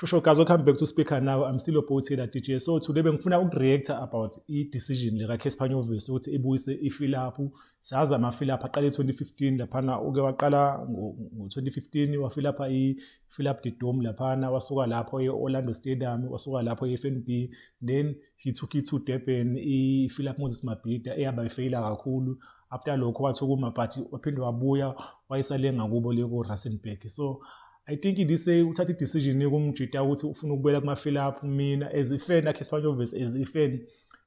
Shosho guys, welcome back to Speaker Now. I'm still your boy Taylor DJ. So today bengifuna ukureacta about i-decision leka Cassper Nyovest ukuthi ibuyise i-fill up. Siyazi ama-fill up aqale 2015 laphana, uke waqala ngo-2015 wa-fill up i-fill up the dome laphana, wasuka lapho e-Orlando Stadium, wasuka lapho e-FNB, then he took it to Durban, i-fill up Moses Mabhida eyaba ifeyila kakhulu. After lokho wathi kuma, but waphinde wabuya wayesale ngakubo le ku-Rustenburg. So I think this uthatha i-decision kumjita ukuthi ufuna ukubuyela kuma-fill up. Mina as a fan kaCassper Nyovest, as a fan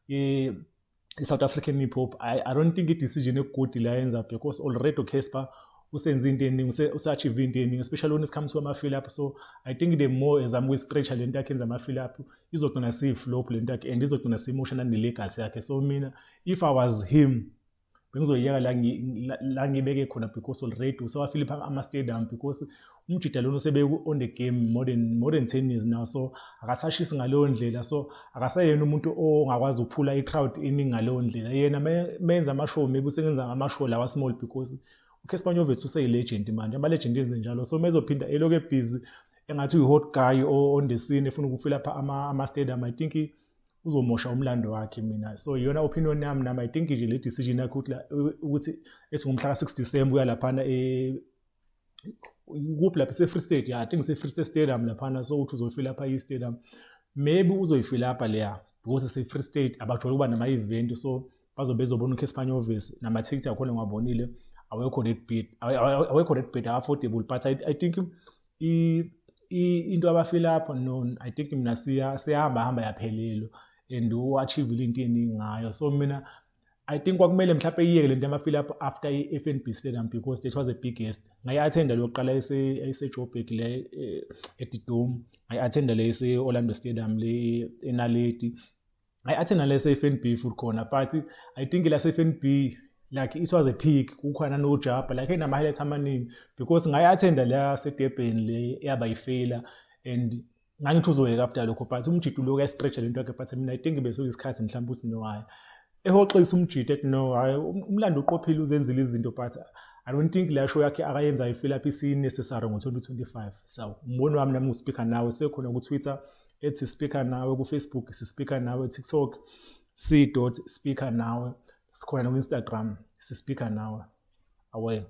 ye-South African hip hop, I don't think i-decision e-good la yenza, because already uCassper usenze into eningi, use-achieve into eningi, especially when it comes to ama-fill up. So I think the more ezama ukuyi-stretcha lento yakhe, enza ama-fill up, izogcina siyi-flop lento yakhe and izogcina simosha nane-legacy yakhe. So mina, if I was him, bengizoyiyeka la ngibeke khona, because already usewa-fill ama-stadium, because umjida lona usebe on the game more than 10 years now, so akasashisi ngaleyo ndlela. So akasayena umuntu ongakwazi ukuphula i-crowd eningi ngaleyo ndlela. Yena menza ama-show, maybe usengenza ama-show lawa small, because uCassper Nyovest useyi-legend manje, ama-legend enze njalo. So mezophinda elokhu e-busy engathi uyi-hot guy on the scene, efuna uku-fill up ama-stadium, I think uzomosha umlando wakhe mina. So iyona opinion yami nami. I think nje le decision yakhe ukuthi ethi ngomhla ka-6 December uya laphana kuphi lapha, ise-Free State, yeah, I think ise-Free State Stadium laphana. So uthi uzoyi-fill up i-stadium, maybe uzoyi-fill up leya because ise-Free State, abajwayele ukuba nama-event, so bazobe bezobona uCassper Nyovest. Namathikithi akhona ngiwabonile, awekho that big, awekho that bad, affordable, but I think into aba-fill up, no, I think mina siyahamba hamba yaphelelwa and u-achieve into eningi ngayo. So mina I think kwakumele mhlawumbe iyeke lento yama-fill up after i-FNB Stadium, because that was the biggest. Ngayi-attenda lokuqala ese-Joburg le at Dome, ngayi-attenda le ese-Orlando Stadium le eNaledi, ngayi-attenda le ese-FNB futhi khona, but I think la se-FNB, like, it was a peak, kukhona nojabha, like inama-highlights amaningi, because ngayi-attenda la se-Durban le eyaba yi-failure and ngangithi uzoyeka after lokho, but umjita lokhu ya-stretcha lento yakhe. But mina I think bese kuyisikhathi mhlawumbe ukuthi no, hhayi, ehoxisa umjita ethi no, hhayi, umlando uqophile, uzenzile izinto, but I don't think la show yakhe akayenza i-fill up isi-necessary ngo-2025. So umbono wami nami uSpeaker Nawe. Sekhona ku-Twitter @SpeakerNawe, ku-Facebook siSpeaker Nawe, TikTok c.speakernawe, sikhona naku-Instagram siSpeaker Nawe. Away.